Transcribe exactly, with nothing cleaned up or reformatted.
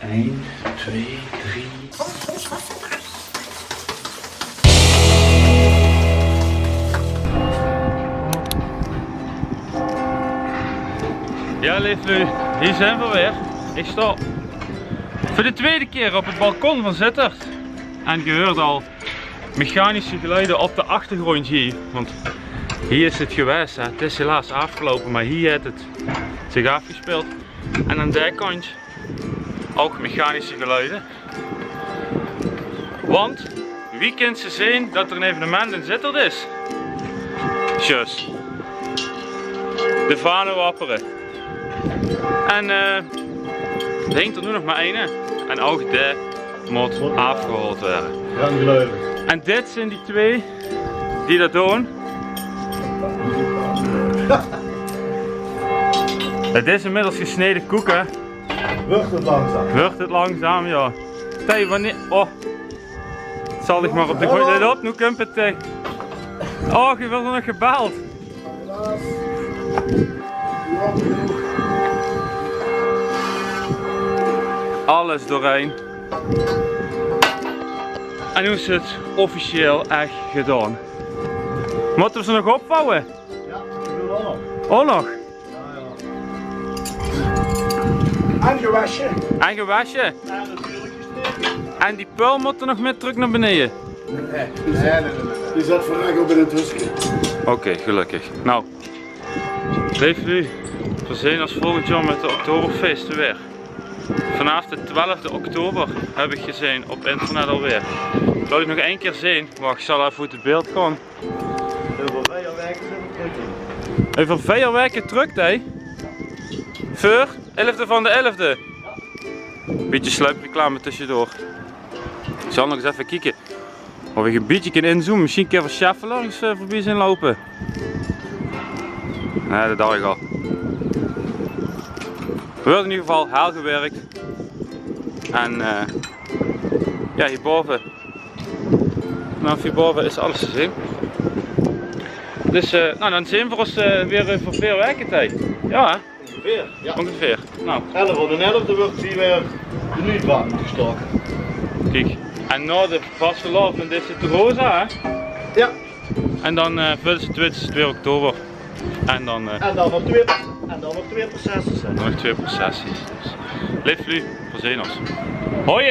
Ein, twee, drie. Ja, leef luuj, hie zeen v'r weer. Ich sjtaon veur de twiede kier op 't balkon van Zitterd. En geer huurt al mechanische geluide op de achtergróndj hie. Want hie is 't gewaes, hè. 't Is helaas aafgeloupe, mer hie haet 't zich aafgesjpeeld. En aan dae kantj ouch mechanische geluide. Want wie kins se zeen dat d'r ein evenement in Zitterd is? Zjus. De vane wappere. En eh, d'r hingk d'r noe nog mer eine. En ouch dae mót aafgehaold waere. En dit zeen die twee die dat doon. 't Is inmiddels gesnede koek, hè? Wuuert 't langzaam? Wuuert 't langzaam, ja. Tij, wanneer... Oh. Zal ich mer op de grond... Let op, noe kump 't, eh. Oh, geer wuuert nog gebeld. Alles doorheen. En noe is 't officieel ech gedaon. Mótte v'r ze nog opvouwe? Ja, ich wil ouch nog. Ouch nog? Ja, ja. En gewasje. En gewasje. En natuurlik gesnede. En die pöl mót nog mit trök nao beneje. Nae, nae, nae, nae. Die zit veur ech op in 't huske. Oké, gelökkig. Nou, leef luuj, v'r zeen ós volgend jaor mit de Oktoberfeeste weer. Vanaaf de twelfde oktober, höb ich gezeen op internet alweer. Laot ich nog ein kier zeen. Wach, ich zal effe oet 't beeld gaon. Euver veer waeke zeen v'r trök, hè. Euver veer waeke trök, hè? Veur elfde van de elfde. Bietje sluipreclame tösjedoor. Ich zal nog ins effe kieke of ich e bietje kin inzoome. Mesjien kinne v'r Scheffler ins eh, veurbie zeen loupe. Nae, dat dach ich al. V'r höbbe in eder geval hel gewirk. En eh, ja, hie bove. Vanaaf hie bove is alles te zeen. Dus eh, nou, dan zeen v'r ós eh, weer euver veer waeke, Thei. Ja, hè? Óngeveer, ja. Óngeveer. Nou. Elf van de elfde wuuert hie weer de nuuj baan gestaoke. Kiek, en nao de vastelaovend is 't roze, hè? Ja. En dan eh, veur de twintigste, twee oktober. En dan eh, en dan nog twee, en dan nog twee processies, hè. Nog twee processies. Leef luuj, v'r zeen ós. Hoi!